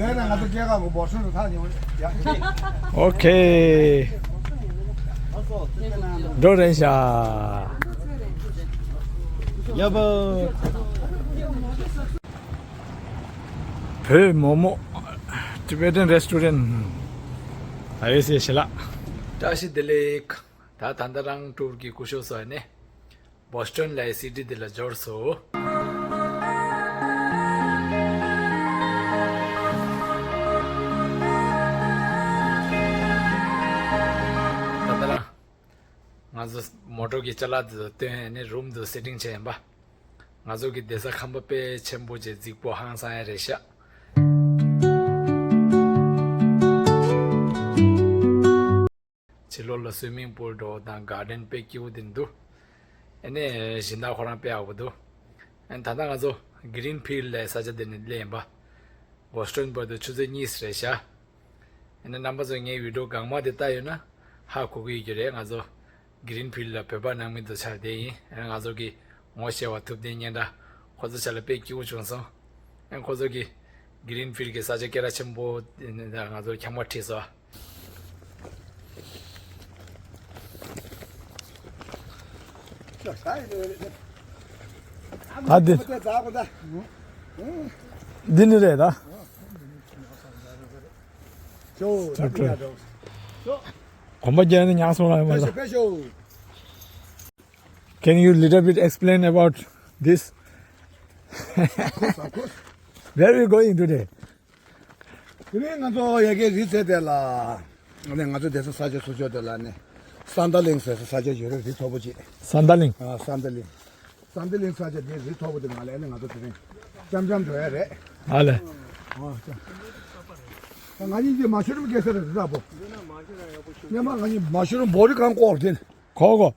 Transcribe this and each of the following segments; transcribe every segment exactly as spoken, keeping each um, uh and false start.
ཨེ་ན་ང་ཚོ་སྐྱེས་སྐར་གྱི་འབོར་ཆེན་རུ་ཐག་ཉེ་བོ་ཡ། ཨོ་ཁེ། འགྲོ་རན་ཤག་ཡ་བོ། བོད་མོག་མོག Tibetan Restaurant། ཨ་ཡེ་སི་ཡེ་ཤེ་ལགས། བཀྲ་ཤིས་བདེ་ལེགས། ད་ད་ལྟ་རང་ཊུར་གྱི་སྐུ་ཞབས་ཚོ་ནས་བོ་སི་ཊོན་ལབ་སི་ཊི་འདི་ལ་འབྱོར་སོང་། ད་ལྟ་རང་ང་ཚོ་མོ་ཊ་གི་ཅ་ལག་འདི་ཚོ་བཏོན་ནས་རུམ་འདི་སེ་ཊིང་བྱས་ཡིན་པ། ང་ཚོ་གི་བསྡད་ས་ཁང་པ་དཔེ་ཆེན་པོ་བྱས་རྫིག་པོ་ཧང་སང་ཡ་རེད་ཤག་ཕྱི་ལོགས་ལ་སུའི་མིང་པུལ་འདྲ་བོ་དང་གར་ཌེན་དཔེ་སྐྱིད་པོ་དེ་འདུག་ཨ་ནི་སྦྱིན་བདག་ཁོ་རང་དཔེ་ཡག་པོ་འདུག་ཨ་ནི་ད་ལྟ་ང་ཚོ་གི་རིན་ཕིལ་ལབ་ས་ཆ་དེ་ནས་སླེབས་ཡིན་པ། བོ་སི་ཊོན་བར་དུ་ཆུ་ཚོད་གཉིས་རེད་ཤག་ཨ་ནི་རྣམ་པ་ཚོ་ངའི་བི་ཌིའོ་སྒང་མ་དེ་ལྟ་ཡོད་ན་ཧ་གོ་གི་ཡོད་ཀྱི་རེད། ང་ཚོ་གི་རིན་ཕིལ་ལ་བོད་པ་ནང་མི་འདུག་ཆགས་བསྡད་ཡིན། ཨ་ནི་ང་ཚོ་གི་ངོ་ཤེས་པ་ཐུབ་བསྟན་སྙན་གྲགས་ཁོ་ཚོ་ཆ་ལ་དཔེ་སྐྱིད་པོ་བྱུང་སོང་། ཨ་ནི་ཁོ་ཚོ་གི་གི་རིན་ཕིལ་གྱི་ས་ཆ་སྐད་གྲགས་ཆེན་པོ་དེ་ནས་ང་ཚོ་འཁྱམ་པ་ཁྲིད་སོང་། ད་འདི། འདི་ནི་རེད་ད། གོམ་པ་རྒྱག་ནས་ཉག་སོང་ལ་མ་ལ། Can you little bit explain about this? Of course, of course. Where are we going today? དེ་རིང་ང་ཚོ་ཡ་གི་རི་རྩེ་དེ་ལ། ང་ཚོ་བསྡད་ས་ས་ཆ་སུ་ཆོག་དེ་ལ་ནི། སན་ཏ་གླིང་ཟེར་ས་ས་ཆ་ཡོད་རེད། རི་མཐོ་པོ་ཅིག་སན་ཏ་གླིང་། ཨ། སན་ཏ་གླིང་། སན་ཏ་གླིང་ས་ཆ་དེ་རི་མཐོ་པོ་དེ་ནང་ལ་ནི་ང་ཚོ་དེ་རིང་འཆམ་འཆམ་འགྲོ་ཡ་རེད། ཨ་ལེ། ཨ་ཅག་ང་གཉིས་ཀྱི་མ་ཤུ་རུམ་སྐྱེ་ས་རེད་ད་པོ། སྙམ་མ་ང་གཉིས་མ་ཤུ་རུམ་བོ་རི་གང་བསྐོར་དེ་ནི། གོ་གོ།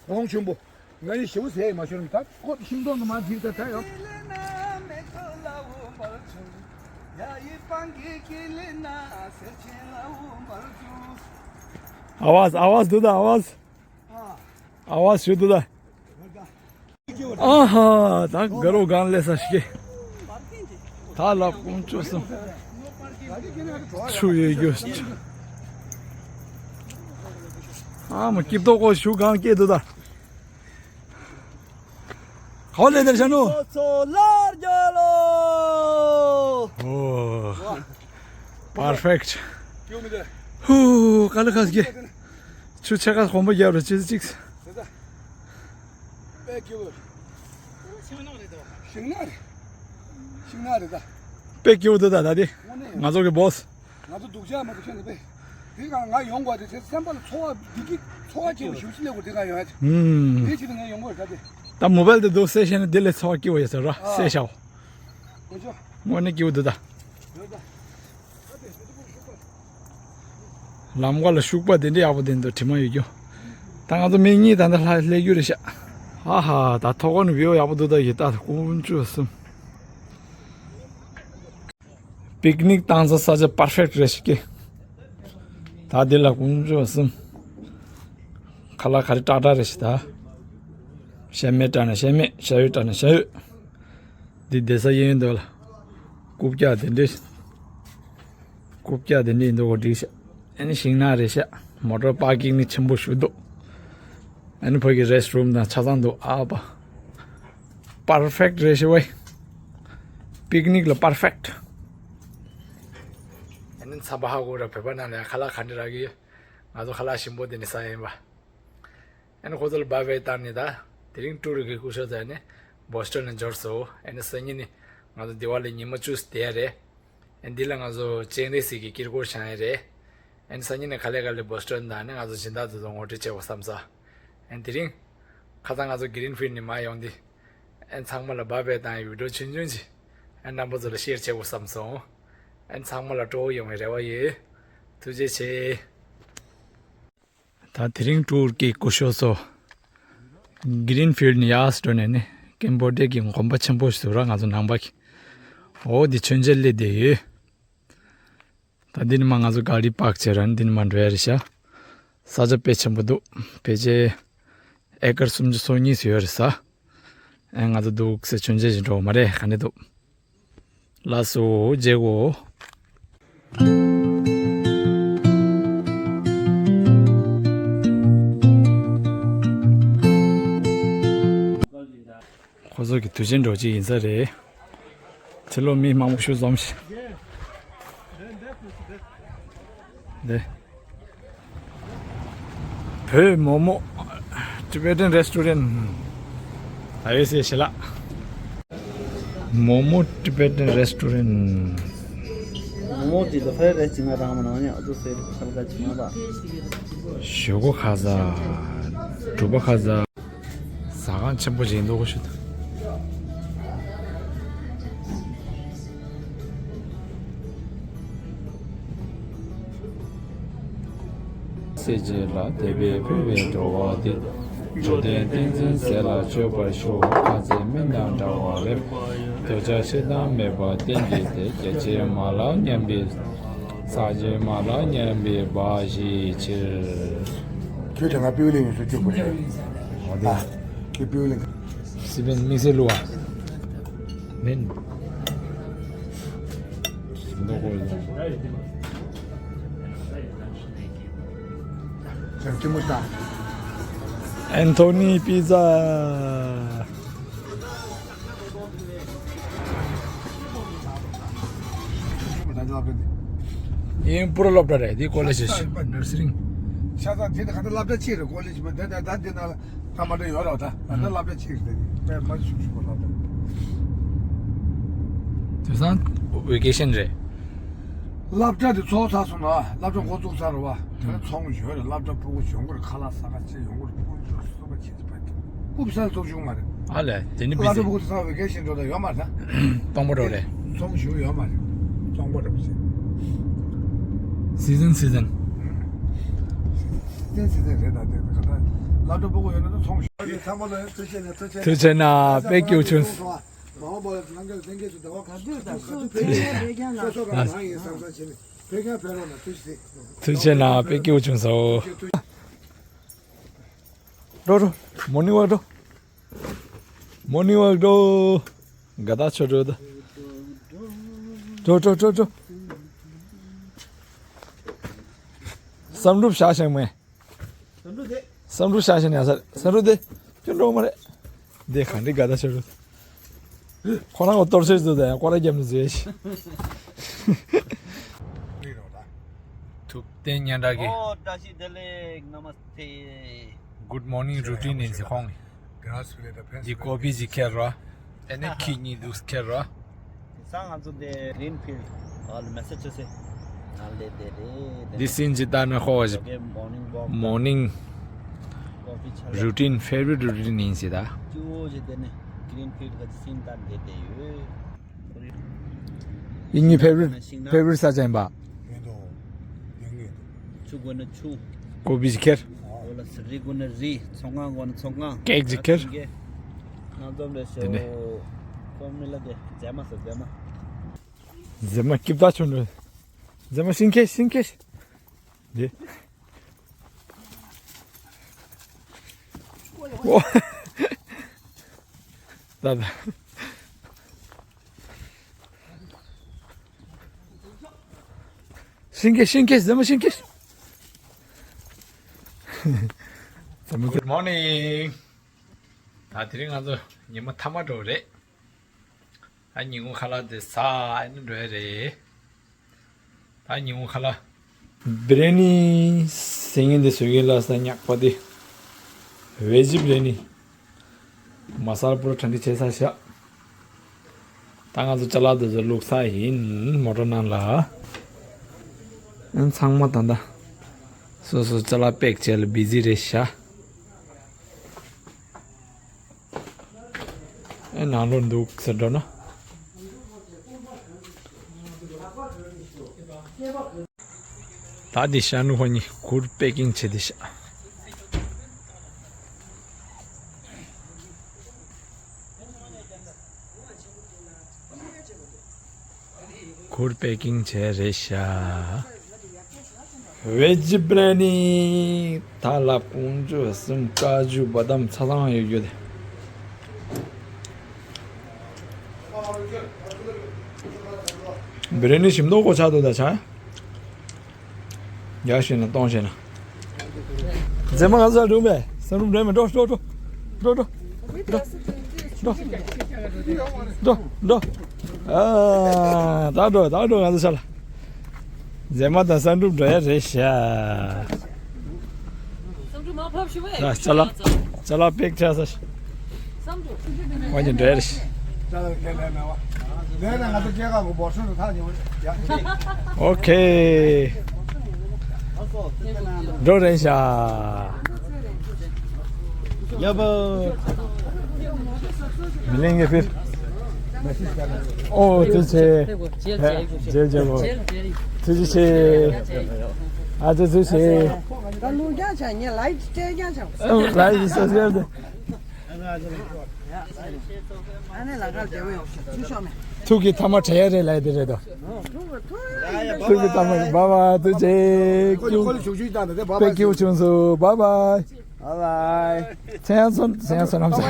གོང་ཆེན་པོ། ང་ཡི་ཞེ་པོ་ཟས་མ་ཤོར་ད་ཁོ་ཤིང་སྡོང་དུ་མ་འཛིག་ད་ད་ཡོང་། आवाज आवाज दुदा आवाज। आवाज छु दुदा। आहा ད་དགའ་རོགས་གང་ལས་ས་ཤེ། ད་ལ་ཀུན་སྤྱོད་སོང་། ཆུ་ཡོད་རྒྱུ། ཨ་མ་སྐྱིད་ཏོག་ཀོ་ཞུ་གང་སྐྱེས་འདུག་ད། ག་ལེ་དེར་ཤ་ནོ། ཚོ་ལར་རྒྱལ་ལོ། ཨོ། པར་ཕེག་ཊི། ཧུ། ག་ལེ་ཁ་སྐྱེ། ཆུ་ཆེ་ཁ་གོམ་པ་རྒྱབ་ར་ཅི་ཅིག་དཔེ་སྐྱིད་པོ། ཤིང་ནགས་རེད། ཤིང་ནགས་རེད་ད། དཔེ་སྐྱིད་པོ་འདུག་ད་ད་དེ། དངོས་གནས། ང་ཚོ་གི་བོ་སི། ང་ཚོ་སྡུག་ཅག་མ་གཏོགས་ཁྱོད་ནི་དཔེ། དེ་ག་ང་ཡོང་དགོས་དེ་ཚེ་སེམས་པ་ལ་ཚོར་བ་བདེ་སྐྱིད་ཚོར་བ་སྐྱིད་པོ་ཞེ་པོ་ཅིག་སླེབས་དགོས་དེ་ག་ཡོང་ཡ་དེ། ཧུམ། དེ་ཕྱིར་ངས་ཡོང་དགོས་ད་དེ། ད་མོ་བལ་དེ་འདུག་སེ་བཤད་ན་དེ་ལས་ཚོར་བ་སྐྱིད་པོ་ཡོད་ས་ར། ཨ། སེ་ཤའོ། ང་ཚོ། དངོས་གནས་སྐྱིད་པོ་འདུག་ད། ཡོད་ད། ལམ་ཁ་ལ་ཤུག་པ་དེ་འདྲ་ཡག་པོ་དེ་འདུག་དྲི་མ་ཡོད་རྒྱུ། ད་ང་ཚོ་མི་གཉིས་ད་ལྟ་ལྷ་སླེབས་རྒྱུ་རེད་ཤག་ཧ་ཧ་ད་ཐོག་ཁ་ནས་བིའུ་ཡག་པོ་འདུག་ད་ཡི་ད་ཀུན་སྤྱོད་གསུམ། པིག་ནིག་བཏང་ས་ས་ཆ་པར་ཕེག་ཊི་རེད་ཤག་གི་ད་འདི་ལ་ཀུན་སྤྱོད་གསུམ། ཁ་ལག་ག་རེ་སྐྲག་སྐྲག་རེད་ཤག་ད། ཤ་མེད་སྐྲག་ན་ཤ་མེད་ཤ་ཡོད་སྐྲག་ན་ཤ་ཡོད། འདི་བསྡད་ས་གཡས་གཡོན་འདུག་ལ། རྐུབ་བཀྱག་དེ་འདྲས། རྐུབ་བཀྱག་དེ་འདྲས་ཡིན་འདུག་གོ་འགྲིག་ཤག་ཨ་ནི་ཤིང་ནགས་རེད་ཤག་མོ་ཊར་པར་ཀིང་ནི་ཆེན་པོ་ཞིག་འདུག་ཨ་ནི་ཕ་གི་རེ་སི་ཊི་རུམ་དང་ཆ་ཚང་འདུག་ཨ་པ། པར་ཕེག་ཊི་རེད་ཤག་ཝེ། པིག་ནིག་ལ་པར་ཕེག་ཊི། ཨ་ནི་ཚ་བ་ཧ་གོ་ར་བོད་པ་ནང་ལ་ཡང་ཁ་ལག་ག་འདྲ་རག་གི་ཡོད། ང་ཚོ་ཁ་ལག་ཞིམ་པོ་དེ་ནི་ཟ་ཡིན་པ། ཨ་ནི་ཁོ་ཚོ་ལ་བཱའི་བཱའི་བཏང་ནས་ད། དེ་རིང་ཀྲུའུ་རི་གི་སྐུ་ཞབས་ཚོ་ནི་བོ་སི་ཊོན་ལ་འབྱོར་སོང་། ཨ་ནི་སང་ཉིན་ནི་ང་ཚོ་དེ་བ་ལ་ཉི་མ་བཅུ་བསྡད་ཡ་རེད། ཨ་ནི་འདི་ལ་ང་ཚོ་སྤྱན་རས་གཟིགས་ཀྱི་དཀྱིལ་འཁོར་བཞེངས་ཡ་རེད། ཨ་ནི་སང་ཉིན་ནི་ག་ལེ་ག་ལེ་བོ་སི་ཊོན་དང་ནི་ང་ཚོ་སྦྱིན་བདག་ཚོ་ཚོ་ངོ་སྤྲོད་བྱེད་དགོས་བསམ་སོང་། ཨ་ནི་དེ་རིང་ཁ་སང་ང་ཚོ་གི་རིན་ཕིལ་ནས་མར་ཡོང་དུས། ཨ་ནི་ཚང་མ་ལ་བཱའི་བཱའི་བཏང་ཡ་བི་ཌིའོ་ཆུང་ཆུང་ཅིག་ཨ་ནི་རྣམ་པ་ཚོ་ལ་ཤེར་བྱེད་དགོས་བསམ་སོང་། ཨ་ནི་ཚང་མ་ལ་སྤྲོ་བོ་ཡོང་བའི་རེ་བ་ཡོད། ཐུགས་རྗེ་ཆེ། ད་དེ་རིང་ཀྲུའུ་རི་གི་སྐུ་ཞབས་ཚོ། གི་རིན་ཕིལ་ནས་ཡར་འགྲོ་ནས་ནི་ཀེམ་བོ་ཌི་ཡ་གི་དགོན་པ་ཆེན་པོ་ཞིག་འདུག་ར་ང་ཚོ་ནང་པ་གི་འོ་འདི་མཆོད་མཇལ་སླེབས་བསྡད་ཡོད། ད་འདི་ནས་མར་ང་ཚོ་ག་རི་པཱག་བྱས་ར་འདི་ནས་མར་འགྲོ་ཡ་རེད་ཤག་ས་ཆ་དཔེ་ཆེན་པོ་འདུག་ཕལ་ཆེར་ཨེ་ཀར་སུམ་ཅུ་སོ་གཉིས་ཙམ་ཡོད་རེད་ས། ཨེ་ང་ཚོ་འདུག་སེ་མཆོད་མཇལ་ཞིག་འགྲོ་མ་རེད་ག་ནས་འདུག་ལགས་སོ་མཇལ་གོ། ཁོ་ཚོ་གི་དུས་ཆེན་འགྲོ་ཅིག་ཡིན་ས་རེད། ཕྱི་ལོགས་མི་མང་པོ་ཞིག་འཛོམས་ཤག་འདི། བོད་མོག་མོག Tibetan Restaurant ད་ཡོད་ཟེར་ཞེ་ལགས། མོག་མོག Tibetan Restaurant། མོག་མོག་དེ་ད་ཕེ་རེ་ཅི་ང་རང་མ་ནང་ནས་ཨ་ཏུ་ཟེར་ཁལ་ག་ཅི་མ་པ། ཞོག་ཁོག་ཁ་ཟ། གྲུ་པ་ཁ་ཟ། ཟ་ཁང་ཆེན་པོ་ཞིག་འདུག་གོ་ཤུ། སྲས་བཅས་ལ་དད་པས་ཕུལ་བའི་འགྲོ་བ་འདི། འགྲོ་དོན་ཏིང་འཛིན་ཟས་ལ་སྤྱོད་པར་ཤོག་ཁ་ཟས་སྨན་དང་འདྲ་བ་ལེགས། འདོད་ཆགས་ཞེ་སྡང་མེད་པར་བསྟེན་གྱི་དེ། སྐྱེ་འཆི་མ་ལ་མཉམ་པའི། ཚེ་འཆི་མ་ལ་མཉམ་པའི་བར་ཞིག་ཕྱིར། ཁྱོད་དེ་སྔ་པིའུ་ལིང་ཡོད་ས་སྐྱོ་པོ་རེད། འོ་དེ། ཨ། ཁྱོད་པིའུ་ལིང་། སི་པན་དམིགས་བསལ་བླུ་བ། མིན། མདོ་ཀོ་ཡོད། ཅང་ཅི་མོ་ལྟ། ཨན་ཐོ་ནི་པི་ཛ། ཡིན་པུ་ར་སློབ་གྲྭ་རེད་འདི་ཀོ་ལེ་ཇི་ཞིག་ནར་སི་རིང་། ཤ་ཚ་འདི་ནི་ག་ད་སློབ་གྲྭ་གཅིག་རེད་ཀོ་ལེ་ཇི་མ་འདི་ད་ད་འདི་ན་ལ་ཐ་མ་འདྲ་ཡོད་རོགས་ད་ད་ད་སློབ་གྲྭ་གཅིག་རེད་འདི་དཔེ་མ་ཤུག་ཤུག་པ་སློབ་གྲྭ། དེང་སང་ཝེ་ཀེ་ཤན་རེད། སློབ་གྲྭ་དེ་ཚོགས་ཚར་སོང་ན་སློབ་གྲྭ་འགོ་བཙུགས་ཚར་རེད་བ། དེ་ནས་ཚོང་ཡོད་རེད། སློབ་གྲྭ་ཕྲུ་གུ་སྦྱོང་གི་རེད། ཁ་ལག་ཟ་ག་ཆེ་ཡོང་གི་རེད། ཕྲུ་གུ་ཚོ་སོ་ག་ཆེ་ཆེ་ཕ་གི་ཀུབ་སར་ཚོགས་བྱུང་མ་རེད། ཨ་ལས་དེ་ནི་སློབ་གྲྭ་ཕྲུ་གུ་ཚོ་ས་ཝེ་ཀེ་ཤན་འགྲོ་ད་ཡོད་མ་རེད་ད། སྟོང་པ་འགྲོ་རེད། ཚོང་ཞུ་ཡོད་མ་རེད། སྟོང་པ་འགྲོ་བྱེད། སི་ཛན་སི་ཛན། སི་ཛན་སི་ཛན་རེད་ད་དེ་ག་ད། སློབ་གྲྭ་ཕྲུ་གུ་ཡོད་ན་ད་ཚོང་ཞུ། ཚང་མ་ལ་ཐུགས་རྗེ་ཆེ་ན་ཐུགས་རྗེ་ཆེ་ན། ཐུགས་རྗེ་ཆེ་ན་དཔེ་སྐྱིད་བྱུང་། མ་འོངས་པ་ལ་ལྷན་རྒྱས་ལྷན་རྒྱས་སུ་བདེ་བ་གང་ཐུགས་དང་སུ་ཕན་ཡོན་ཡང་སོ་སོ་རང་རང་ཡིན་བསམ་བསམ་བྱས་ནས་བོད་རྒྱལ་ཕེབས་རོགས་གནང་། ཐུགས་རྗེ་ཆེ། ཐུགས་རྗེ་ཆེ་ན་དཔེ་སྐྱིད་བྱུང་སོ། འགྲོ་འགྲོ། མོར་ནིང་ཝག་འགྲོ། མོར་ནིང་ཝག་འགྲོ། དགའ་ཐག་ཆོད་འགྲོ་ད། འགྲོ་འགྲོ་འགྲོ་འགྲོ། བསམ་གྲུབ་བཞག་ཞིང་མེད། བསམ་གྲུབ་བཞག་ཞིང་ཡ་ས་བསམ་གྲུབ་དེ་ཁྱོད་འགྲོ་མ་རེད། འདི་གང་འདྲི་དགའ་ཐག་ཆོད་འགྲོ། ཁོ་རང་གོ་གཏོར་ཆོད་བཟོ་དང་ཡང་སྐོར་ར་རྒྱབ་ནས་བཟོས་ཤི། ཐུབ་བསྟན་སྙན་གྲགས་ཀྱི། ཨོ་བཀྲ་ཤིས་བདེ་ལེགས། ནམ་སྟེ། Good morning routine ཡིན་ཟེར་ཁོང་གིས། འདི་ཀོ་པི་ཅིག་ཁྱེར་རོ། ཨ་ནི་ཁྱི་གཉིས་འདུག་ཁྱེར་རོ། དེང་སང་ང་ཚོ་དེ་Greenfield ཨ་ལ་Massachusetts ནང་ལས་དེ་རེད། འདི་སིན་ཇི་ཏཱ་ན་ཧོ་ཞིག་ཇོ་གེ་morning walk morning coffee ཆ་ལ routine favorite routine ཡིན་ཟེར་ད། ཅུ་བོ་ཞིག་དེ་ནི་Greenfield ག་ཅི་སིན་ཏཱ་འདི་དེ་ཡོད། ཡིན་ངའི་favorite favorite ས་ཆ་ཡིན་པ། ཡིན་དོ། ཡིན་ངེས་དོ། ཆུ་དགོས་ན་ཆུ། ཀོ་པི་ཞིག་ཁྱེར། འོ་ལ་སི་རི་དགོས་ན་རི། ཚོང་ཁང་དགོས་ན་ཚོང་ཁང་། ཀེག་ཅིག་ཁྱེར། ང་ཚོ་ལས་དེ་ནས་ཤོ་ཁོ་མི་ལ་དེ་རྫས་མ་ཟེར་རྫས་མ། རྫས་མ་སྐྱིབས་ད་ཆུ་འགྲོ། རྫས་མ་ཤིང་ཁེ་ཤིང་ཁེ། འདི། ཨོ། ད་ད། ཤིང་ཁེ་ཤིང་ཁེ་རྫས་མ་ཤིང་ཁེ། རྫས་མ། Good morning. ད་དེ་རིང་ང་ཚོ་ཉི་མ་མཐའ་མ་འགྲོ་རེད། ཨ་ཉིན་གུང་ཁ་ལག་དེ་ཟ་ཨ་ནི་འགྲོ་ཡ་རེད། ད་ཉིན་གུང་ཁ་ལག་བི་རི་ཡ་ནི་ཟེར་མཁན་དེ་བཟོ་གི་ལ་ས་ཉག་པ་དེ། ཝེ་ཇི་བི་རི་ཡ་ནི། མ་ས་ལ་པུ་ར་གྲ་སྒྲིག་བྱས་ཚར་ཤག་ད་ང་ཚོ་ཅ་ལག་དེ་ཚོ་བླུགས་ཚར་ཡིན་མོ་ཊ་ནང་ལ། ཨ་ཚང་མ་ད་ལྟ་སོ་སོ་ཅ་ལག་པེག་བྱས་ལ་བི་ཟི་རེད་ཤག་ཨེ་ནང་ལོགས་འདུག་ཟེར་འགྲོ་ན། ད་འདི་ཤ་ནུ་ཧོ་ནི་གུར་པེ་ཀིང་བྱེད་དེ་ཤ། གུར་པེ་ཀིང་བྱས་རེད་ཤག་ཝེ་ཇི་བི་རི་ཡ་ནི། ད་ལ་ཀུང་ཇོ་གསུམ་ཀ་ཇུ་བ་དམ་ཚ་ཚང་ཡོད་རྒྱུ་དེ། བི་རི་ནི་ཞིམ་མདོག་ཁ་པོ་ཆགས་འདུག་ད་ཆ། རྒྱག་ཤེས་ན་གཏོང་ཤེས་ན། མཛེས་མ་ང་ཚོ་འགྲོ་མེད་སང་ཉིན་འགྲོ་མེད། འགྲོ་འགྲོ་འགྲོ། འགྲོ་འགྲོ། འགྲོ་འགྲོ་འགྲོ། ཨ། ད་འགྲོ་ད་འགྲོ། ང་ཚོ་ཆ་ལ། མཛེས་མ་དང་བསམ་གྲུབ་འགྲོ་ཡ་རེད་ཤག། བསམ་གྲུབ་མ་ཕབ་ཤི་བས། ཅ་ལག་ཅ་ལག་པེག་ཆགས་ས་ཤག། བསམ་གྲུབ། ཁོང་གཉིས་འགྲོ་ཡ་རེད་ཤག། ལས་ལས་ང་ཚོ་སྐྱེས་སྐར་གོ་འབོར་ཤོར་དུ་ཐག་ཉེ་བོ་ཡ། ཨོ་ཁེ། འགྲོ་རན་ཤག། ཡ་བོ། མི་ལེན་གི་ཕིར། ཨོ་ཐུགས་རྗེ་ཆེ། རྗེས་རྗེས་གོ། ཐུགས་རྗེ་ཆེ། ཨ་ཙི་ཐུགས་རྗེ་ཆེ། ད་ལུག་རྒྱག་བྱ་ངས་ལའིག་སྤྲད་རྒྱག་བྱ། ལའིག་སོ་སོ་ཡ། ཨ་ནེ་ལ་ཁར་རྒྱལ་བོ་ཡོང་ཤོག་ཚུར་ཤོག་མེ། ཐུགས་ཀྱི་ཐ་མ་བྲལ་ཡ་རེད་ལབ་དེ་རེད་དོ། ཐུགས་ཀྱི་ཐ་མ་བ་བ་ཐུགས་རྗེ་ཆེ། ཀྱུ་པེ་ཀྱུ་ཆུང་སུ་བ་བ། བ་བ། ཚེ་ཡང་སོན་ཚེ་ཡང་སོན་ནམ་ས།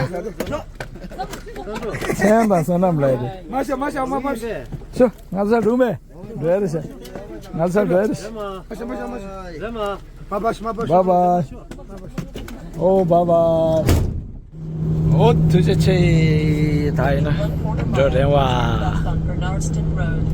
ཚེ་ཡང་དང་སོན་ནམ་ལབ་དེ། མ་ཤ་མ་ཤ་མ་པ་ཤ། ཤོ་ང་ཚ་རུ་མེ། འགྲོ་ཡ་རེད་ཤག། ང་ཚ་འགྲོ་ཡ་རེད་ཤག། མ་ཤ་མ་ཤ་མ་ཤ། བ་བ་ཤ་མ་པ་ཤ། བ་བ། ཨོ་བ་བ། ཨོ་ཐུགས་རྗེ་ཆེ། ད་ཡིན་ན་འགྲོ་རན་བ།